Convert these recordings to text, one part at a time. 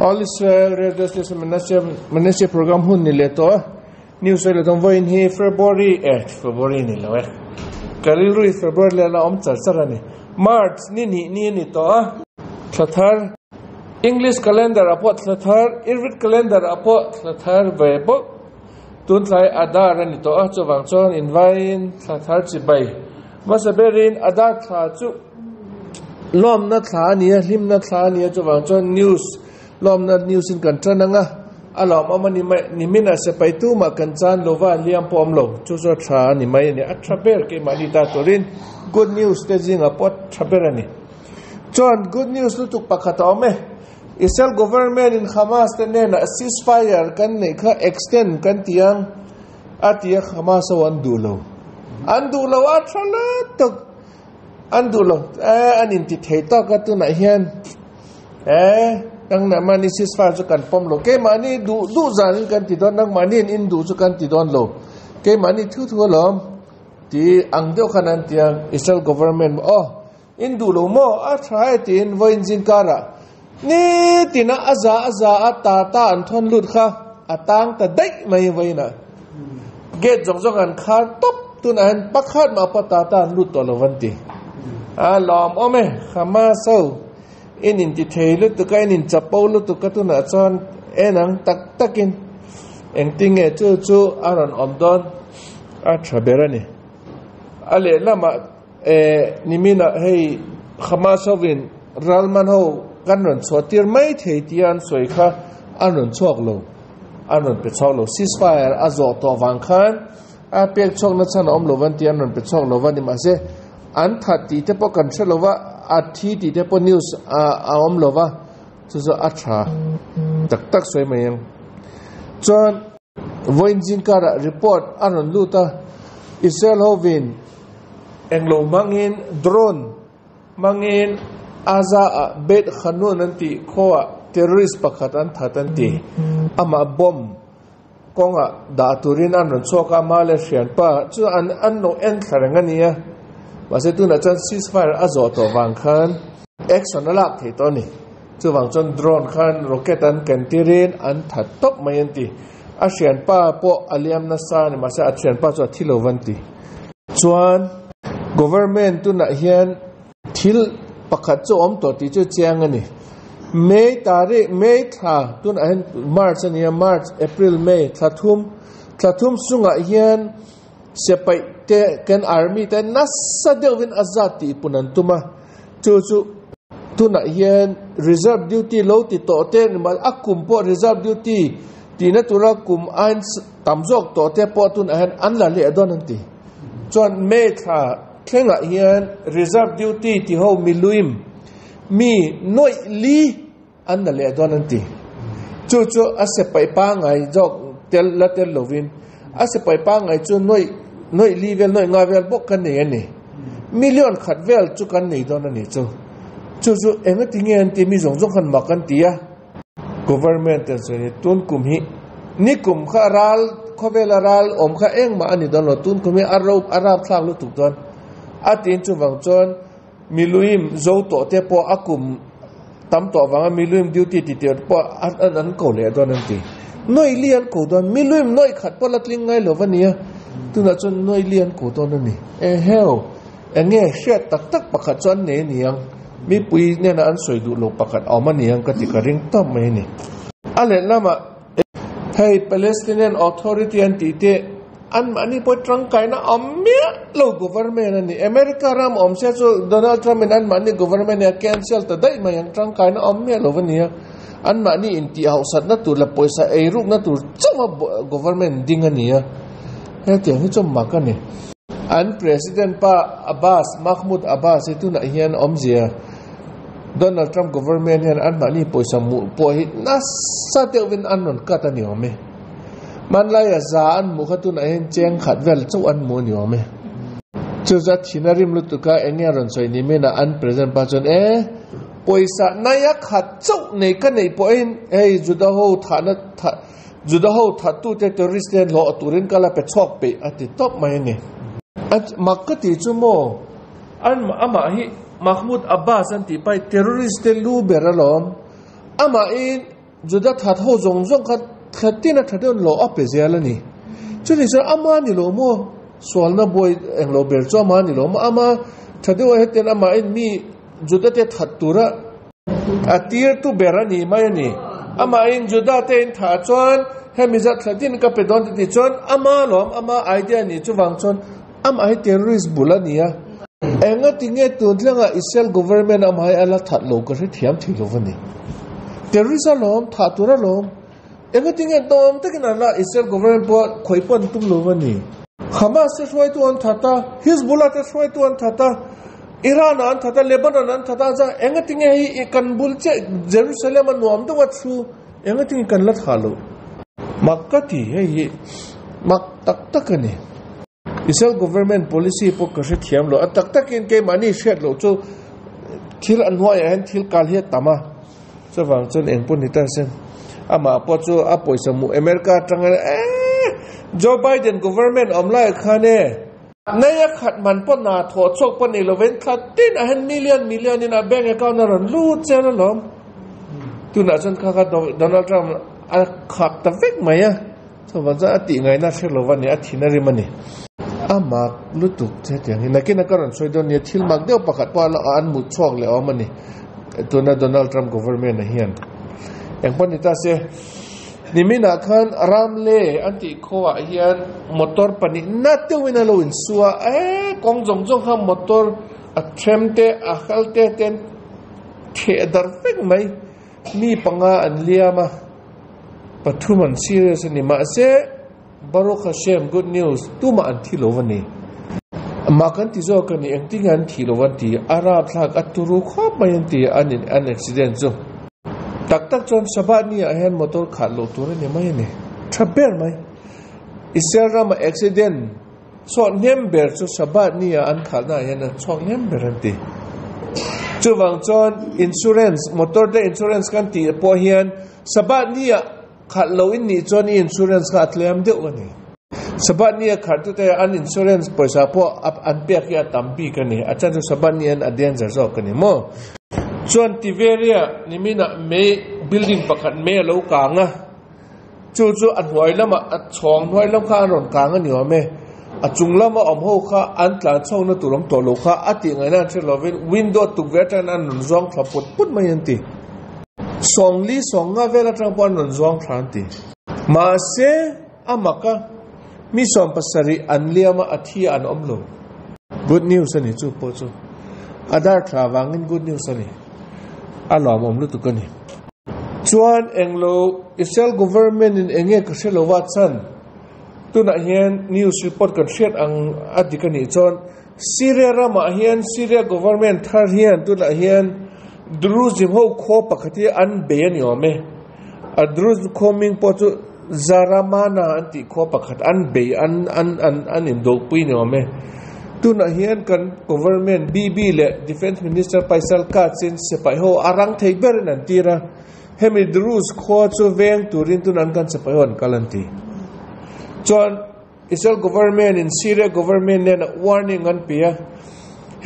All Israel Radio Station Menashe Menashe program hun ni leh tawh a news a leh vawiin hi February eh February ni lo e ka rilru hi February leh la awm char char a ni March ni hnih ni a ni tawh a thla thar English calendar ah pawh thla thar Ivrit calendar ah pawh thla thar ve bawk tun thlai Adar a ni tawh a chuvang chuan invaiin thla thar chibai hmasa berin Adar thla chu. Lawmna thla a ni a, hlimna thla a ni a, chuvang chuan news, lawmna news in kan tan ang a, a lawmawm a ni mai, nimin ah sipai tumah kan chan lo va, liam pawh a awm lo, chu chu a tha a ni mai a ni, a tha ber keimahni ta turin good news te zingah pawh a tha ber a ni. Chuan good news lutuk pakhat a awm e, Israel government in Hamas te hnenah ceasefire kan neih kha extend kan ti ang a ti a, Hamas ho an duh lo, an duh lo a tha lutuk. An duh lo e, an inti thei tawk a tunah hian e, nangmah mahni ceasefire chu kan pawm lo, keimahni duh duh zanin kan ti dawn, nangmahni in in duh chu kan ti dawn lo, keimahni thu thu alawm ti ang deuh khan an ti a, Israel government aw in duh lo maw a tha e tiin vawiin zingkarah nitina a za a za a ta ta an thawn lut kha a tang ta daih mai vawiinah. Gate zawng zawng an khar tawp tunah hian pakhat mah pawh tata an lut tawh lo an ti. A lawmawm e, Hamas ho in inti thei lutuk a, in inchapo lutuk a tunah chuan en ang tak takin engtinge chu chu a rawn awm dawn a tha ber a ni. A lehlamah eh niminah hei Hamas hovin ralman ho kan rawn chhuah tir mai thei tia an sawi kha an rawn chhuak lo. An rawn pe chhuak lo. Ceasefire a zawh tawh vang khan a pek chhuak na chhan a awm lo van tih an rawn pe chhuak lo va ni. Mahse, an that tih te pawh kan hre lo va, a thi tih te pawh news a awm lo va, chu chu a tha tak tak sawi mai ang. Chuan vawiin zingkarah report a rawn lut a, Israel hovin englo hmangin drone Hmangin Aza-ah Beit Hanoun an tih khuaah terrorist pakhat an that an ti. Amah bomb kawngah dah turin an rawn chhuak a, amah leh hrianpa chu an an lo en thla reng a ni a. Mahse tunah chuan ceasefire a zawh tawh vang khan action a lak thei tawh a ni. Chuvang chuan drone khan rocket an ken tirin an that tawp mai an ti. A hrianpa pawh a liam nasa a ni, mahse a thianpa chu a thi lo va an ti. Chuan Government tunah hian thil pakhat chu awm tawh tih chu chiang a ni. May tarikh, May thla tunah hian March a ni a, March, April, May thla thum, thla thum chungah hian siapaih te kan army te nasa deuhvin a zat tih pun an tum a, chu chu tunah hian reserve duty lo ti tawh te a kum pawh reserve duty tihna tura kum ain Tam zawk tawh te pawh tunah hian an la leh dawn an ti. Chuan May thla thlengah hian reserve duty ti ho miluim mi nawih li an la leh dawn an ti. Chu chu a sipai pangngai zawk tel la tel lovin a sipai pangngai chu nawih nawih li vel nawih nga vel bawk kan nei a ni. Million khat vel chu kan nei dawn a ni chu. Chu chu engati nge an ti mi zawng zawng khan mak an ti a. Government ten sawi ni tun kum hi ni kum kha ral khawvela ral awm kha engmah a ni dawn lo tun kum hi a ro a rap thlak lutuk dawn a tin chuvang chuan miluim zo tawh te pawh a kum tam tawh vanga miluim duty ti tir pawh an an ko leh dawn an ti nawi li an ko dawn miluim nawi khat pawh la tling ngai lo va nia tunah chuan nawi li an ko dawn a ni eheu Enge hriat tak tak pakhat chu an nei a ni ang, mipui hnena an sawi duh lo pakhat a awm a ni ang ka ti ka ring tawp mai a ni. A lehlamah hei Palestinian Authority an tih te anmahni pawh tangkaina awm miah lo government a ni. America ram awm se chu Donald Trump in anmahni government hi a cancel ta daih mai ang, tangkaina awm miah lo a ni a. Anmahni intihhauhsatna tur leh pawisa eirukna tur chauha government ding a ni a, hetiang hi chu mak a ni. An President pa Abbas, Mahmoud Abbas hi tunah hian awmzia Donald Trump government hian anmahni pawisa hmuh pawh hi nasa deuhvin an rawn cut a ni awm e. Hmanlaia za an hmuh kha tunah hian cheng khat vel chauh an hmu a ni awm e. Chu chu a thin a rim lutuk a, eng nge a rawn sawi ni minah an President pa chuan e, pawisa naia khat chauh nei ka neih pawhin hei Juda ho thahna thah Juda ho thattute terrorist te hlawh turin ka la pe chhuak peih a ti tawp mai a ni. A mak ka tih chu maw an amah hi Mahmoud Abbas an tih pai terrorist te lu ber alawm. Amahin. Juda that ho zawng zawng kha thla tin a tha deuh an lo a pe zel a ni. Chutih chuan ama ni lo maw sualna buai eng lo ber chu ama ni lo maw ama tha deuh a hetian amahin mi Juda te that tura a tir tu ber a ni mai a ni. Amahin Juda te in thah chuan hemi zat thla tin ka pe dawn ti tih chuan ama lawm ama idea ni chuvang chuan amah hi terrorist bul a ni a. Engatinge tun thlengah Israel government amah hi a la that lo ka hrethiam thei lo va ni. Terrorist a lawm, thah tur a lawm. Engatinge dawm takin an la Israel government pawh khawih pawh an tum lo va ni. Hamas te hruaitu an that a, Hizbullah te hruaitu an that a, Iran ah an that a, Lebanon an that a, chuan engatinge hei kan bul chiah Jerusalem a nuam deuh a thu engatinge kan la thah loh. Mak ka ti hei hi mak tak tak a ni. Israel government policy pawh ka hrethiam lo. A tak takin keimahni hriat loh chu thil a hnuaiah hian thil kal hi a tam a. Chuvang chuan eng pawh ni ta se amah pawh chu a pawisa hmuh America atanga eeh Joe Biden government awm laiah khan e nei a khat man pawh hna thawh chhuak pawh nei lovin thla tin ah hian million million in a bank account a rawn lut zel alawm. Tunah chuan kha kha Donald Trump a khak ta vek mai a. Chuvang chuan a tih ngaihna hre lo va ni, a thin a rim a ni. A mak lutuk che tiang hi. Nakin a ka rawn sawi dawn nia, thil mak deuh pakhat pawh a an mut chhuak leh awm a ni. Tuna Donald Trump government-a hian eng pawh ni ta se, niminah khan Ramle an tih khawah hian motor pahnih na deuhin a lo insu a, ee kawng zawng zawng kha motor a them te, a kal te ten theh darh vek mai. Mi panga an liam a, pathum an serious a ni. Mahse, Baruch Hashem, good news, tumah an thi lo a ni. Mah kan ti zawk a ni, engtin nge an thi lo an ti? A rapthlak, a turu khawp mai an ti an in an accident chu. Tak tak chuan Shabbat ni ah hian motor khat loh tur a ni mai a ni. Tha ber mai. Israel rama accident chhuak hnem ber chu Shabbat ni ah an khalhna ah hian an chhuak hnem ber an ti. Chuvang chuan insurance, motor te insurance kan tih pawh hian Shabbat ni ah khalh lo in nih chuan i insurance kha a tlem deuh a ni. Shabbat ni a khalh tute an insurance pawisa pawh an pek hi a tam bik a ni. A chhan chu Shabbat ni hian a danger zawk a ni maw. Chuan Tiveria niminah mei building pakhat mei a lo kang a. Chu chu a hnuai lamah a chhawng hnuai lam kha an rawn kang a ni awm e. A chung lama awm ho kha an tlan chhohna tur awm tawh lo kha a tih ngaihna an hre lovin window tukverh atangin an rawn zuang thla put put mai an ti. Sawngli sawngnga vel atang pawh an rawn zuang thla an ti. Mahse, a mak a, mi 70 an liam a, a thi a an awm lo. Good news a ni chu pawh chu. A dar thla vangin good news a ni. A lawmawm lutuk a ni. Chuan englo Israel government in enge ka hre lo a chan tunah hian news report kan hriat ang a dik a nih chuan Syria ramah hian Syria government thar hian tunah hian Druze ho khaw pakhat hi an bei a ni awm e. A Druze khaw hming pawh chu Zaramana an tih khaw pakhat an bei an an an an indopui ni awm e. Tunah hian kan government BB leh Defence Minister Paisal Katz-in sipai ho a rang thei berin an tir a, hemi Druze khua chu veng turin tunah an kan sipai ho an kal an ti. Chuan Israel government in Syria government nena warning an pe a,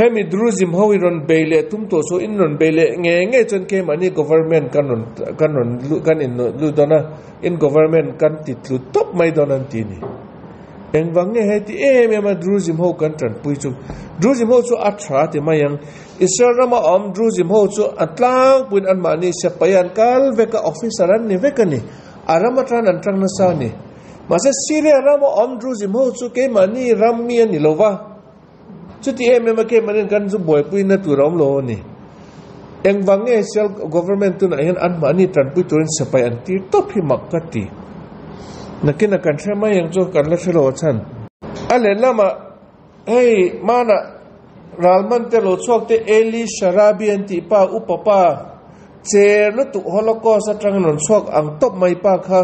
hemi Druzim ho hi rawn bei leh tum tawh chu in rawn bei leh ngei ngei chuan keimahni government kan rawn kan rawn kan in lut dawn a, in government kan ti tlu tawp mai dawn an ti a ni. Engvang nge heti em em a Druzim ho kan tanpui chu? Druzim ho chu a tha ti mai ang. Israel rama awm Druzim ho chu a tlangpuiin anmahni sipai an kal vek a, officer an ni vek a ni. A ram atan an tang nasa a ni. Mahse Syria rama awm Druzim ho chu keimahni ram mi a ni lo va. Chuti em em a keimahni kan zu buaipuina tur a awm lo a ni. Engvang nge Israel government tunah hian anmahni tanpui turin sipai an tir tawp hi mak ka ti. Nakinah kan hre mai ang chu kan la hre lo a chhan. A lehlamah hei hmanah ralman te lo chhuak te Eli Sharabi an tih pa upa pa che lutuk Holocaust atangin rawn chhuak ang tawp mai pa kha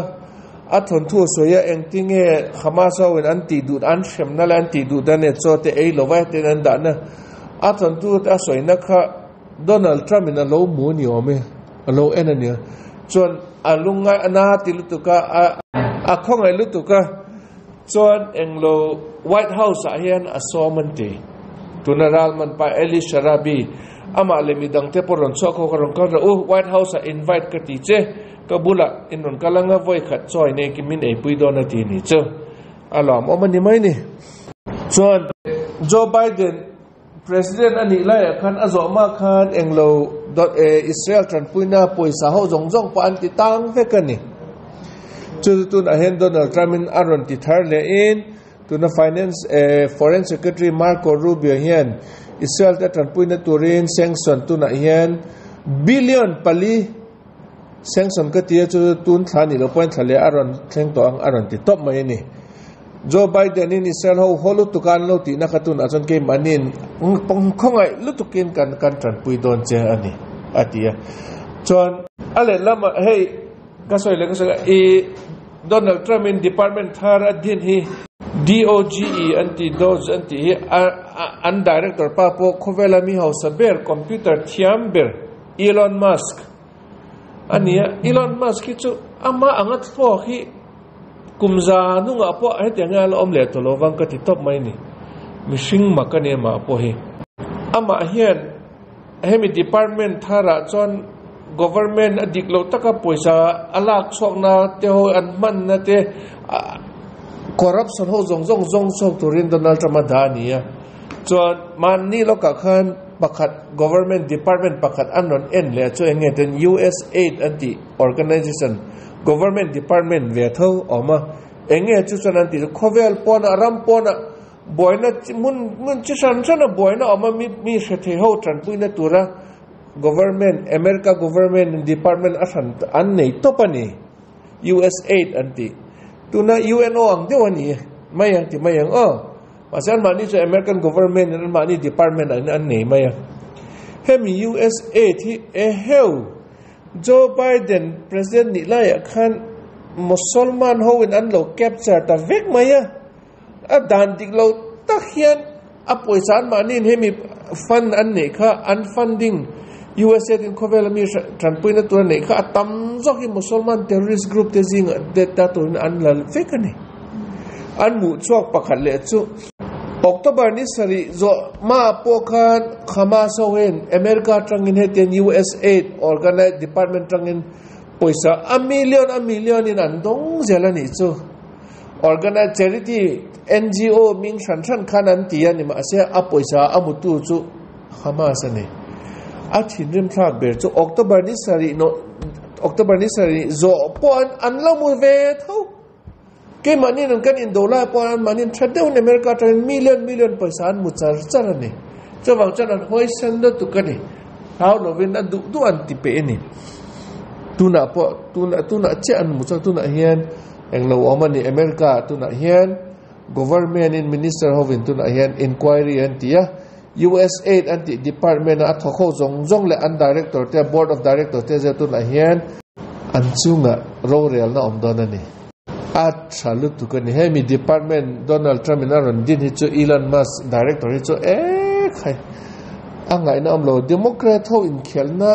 a thawnthu a sawi a engtinge Hamas ho in an tih duh an hremna leh an tih duh dan e chaw te ei lova hetiang an dahna A thawnthu a sawina kha Donald Trump in a lo hmu a ni awm e, a lo en a nia. Chuan a lungngai a na ti lutuk a, a khawngaih lutuk a, chuan englo White House ah hian a sawm an ti. Tuna ralman pa Eli Sharabi, amah leh midangte pawh rawn chhuak ho ka rawn kal rawh u, White House ah invite ka ti che, ka bulah in rawn kal anga vawi khat chawi nei kim min eipui dawn a ti ni chu a lawmawm a ni mai ni. Chuan Joe Biden President a nih laiah khan a zawh mah khan englo dawt e Israel tanpuina pawisa ho zawng zawng pawh an ti tang vek a ni. Chu chu tunah hian Donald Trump in a rawn ti thar leh in tuna Finance e Foreign Secretary Marco Rubio hian Israel te tanpuina turin sanction tunah hian billion pali sanction ka ti a chu chu tun thla nih loh pawhin thla leh a rawn thleng tawh ang a rawn ti tawp mai a ni. Joe Biden in Israel ho haw lutuk a an lo tihna kha tunah chuan keimahniin khawngaih lutukin kan kan tanpui dawn che a ni a ti a. Chuan a lehlamah hei ka sawi leh ka sawi i Donald Trump in department thar a din hi DOGE an ti Doge an tih hi an director pa pawh khawvela mi hausa ber computer thiam ber Elon Musk a ni a. Elon Musk hi chu amah anga thluak hi Kum za nungah pawh hetiang hian a la awm leh tawh lo vang ka ti tawp mai ni. Mihring mak a ni amah pawh hi. Amah hian hemi department tharah chuan government a dik loh taka pawisa a lak chhuakna te ho an hmanna te corruption ho zawng zawng zawng chhuak turin Donald Trump a dah a ni a. Chuan mahni lawkah khan pakhat government department pakhat an rawn en leh a chu eng nge ten USAID an tih organization Government department ve tho a awm a, eng nge chu chuan an tih chu khawvel pawnah ram pawnah buaina hmun hmun chi hran hran a buaina a awm a mi mi hre thei ho tanpuina tura government America government department a hran an nei tawp a ni USAID an tih tuna UNO ang deuh a ni mai ang ti mai ang aw mahse anmahni chu American government in anmahni department an nei mai a hemi USAID hi eheu. Joe Biden President nih laiah khan Mosolman ho in an lo capture ta vek mai a, a dan dik lo tak hian a pawisa an mahni in hemi fund an neih kha an funding USA tin khawvel ami tanpuina tur a neih kha a tam zawk hi Mosolman terrorist group te zingah te ta turin an la vek a ni. An hmuh chhuak pakhat leh chu October ni sarih zawh hmaah pawh khan Hamas ho hian America atangin hetiang USAID organize department atangin pawisa a million a million in an dawng zel a nih chu. Organize charity NGO hming hran hran khan an ti a ni mahse a pawisa a hmutu chu Hamas a ni. A thinrim thlak ber chu October ni sarih October ni sarih zawh pawh an lo mu ve tho. Keimahni an kan indo lai pawh an mahni tha deuhin America atangin million million pawisa an hmu char char a ni. Chuvang chuan an huaisen lutuk a ni. Hlau lovin a duh duh an ti peih a ni. Tunah pawh tunah tunah chiah an hmu chuan tunah hian englo awm a ni America tunah hian government in minister hovin tunah hian inquiry an ti a. USAID an tih department a a thawk ho zawng zawng leh an director te board of director te zia tunah hian an chungah rorelna awm dawn a ni. A tha lutuk a ni. Hemi department Donald Trump in a rawn din hi chu Elon Musk director hi chu ek hai a ngaihna awm lo. Democrat ho inkhelhna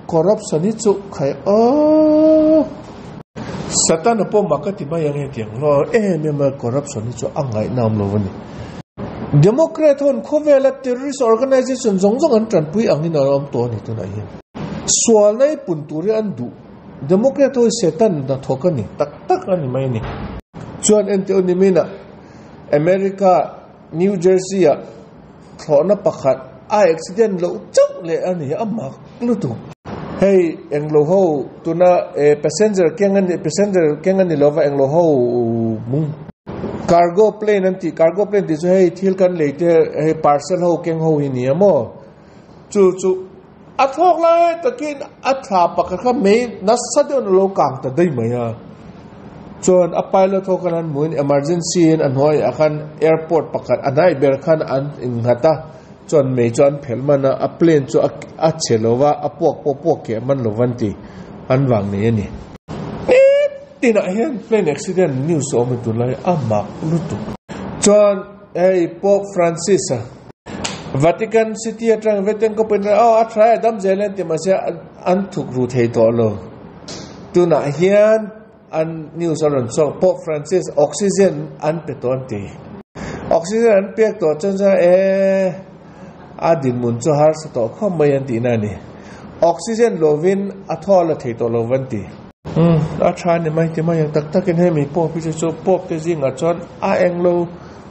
corruption hi chu khai aww. Satana pawh mak a ti mai ang hetiang hlawh em em a corruption hi chu a ngaihna awm lo a ni. Democrat ho an khawvela terrorist organization zawng zawng an tanpui angin an awm tawh a ni tunah hian. Sualna i pun tur hi an duh. Democrat ho hi Satan hnathawk a ni tak tak a ni mai a ni. Chuan enteh u niminah America New Jersey ah thlawhna pakhat a accident loh chauh leh a ni a mak lutuk. Hei englo ho tuna passenger keng a ni passenger keng a ni lova englo ho mung cargo plane an tih cargo plane tih chu hei thil kan lei te hei parcel ho keng ho hi ni a maw chu chu a thlawk lai takin a thla pakhat kha mei nasa deuhin a lo kang ta daih mai a chuan a pilot ho khan an hmuhin emergency in a hnuaiah khan airport pakhat a hnaih ber khan an innghat a chuan mei chu an phelh man a a plane chu a chhe lo va a puak pawh puak keh man lo van tih an vang nei a ni. Tinah hian plane accident news a awm a tunlai a mak lutuk. Chuan hei Pope Francis a Vatican City atang Vatican khawpui aw a tha e dam zel e an ti mahse an thuk ru thei tawh lo. Tunah hian an news a rawn chhuak Pope Francis oxygen an pe tawh an ti. Oxygen an pek tawh chuan chuan e. A dinhmun chu harsa tawh khawp mai an tihna a ni. Oxygen lovin a thaw la thei tawh lo an ti. Umm, a tha a ni mai ti mai ang tak takin hemi Pope hi chu chu Pope te zingah chuan a eng lo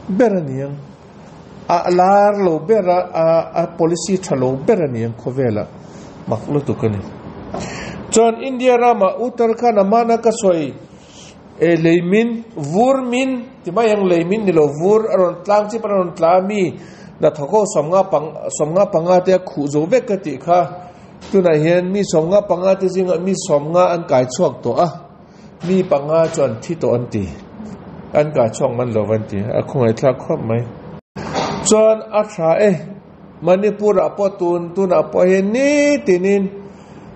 ber a ni ang. A lar lo ber a, a a policy tha lo ber a ni ang khawvelah mak lutuk a ni. Chuan India ramah Uttarakhand amana ka sawi e leimin, vur min ti mai ang leimin ni lo vur a rawn tlang chip a rawn tla a mi hnathawk ho sawmnga pang sawmnga panga te a khuh zo vek ka tih kha tunah hian mi sawmnga panga te zingah mi sawmnga an kai chhuak tawh a mi panga chu an thi tawh an ti an kai chhuak man lo an ti a khawngaihthlak khawp mai. Chuan a tha e Manipur ah pawh tun tunah pawh hian nitinin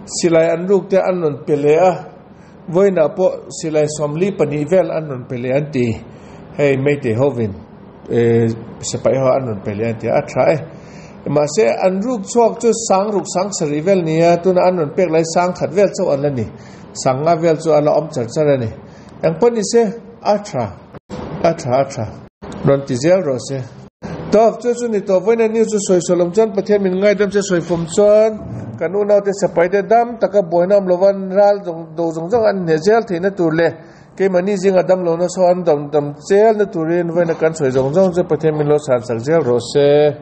silai an ruk te an rawn pe leh a. Vawiinah pawh silai 42 vel an rawn pe leh an ti. Hei Meitei hovin sipai ho an rawn pe leh an ti a, a tha e. Mahse an ruk chhuak chu sang ruk sang sarih vel nia, tuna an rawn pek lai sang khat vel chauh an la ni. Sang nga vel chu a la awm char char a ni. Engpawh ni se, a tha. A tha a tha. Rawn ti zel rawh se. Tawp chu chu ni tawh vawiin a news chu sawi sawi lawm chuan Pathian min ngaidam che sawi fawm chuan kan unaute sipaite dam taka buaina awm lova an ral zawng do zawng zawng an hneh zel theihna tur leh keimahni zinga dam lohna saw an dam dam chelna turin vawiin a kan sawi zawng zawng chu Pathian min lo chhan sak zel rawh se.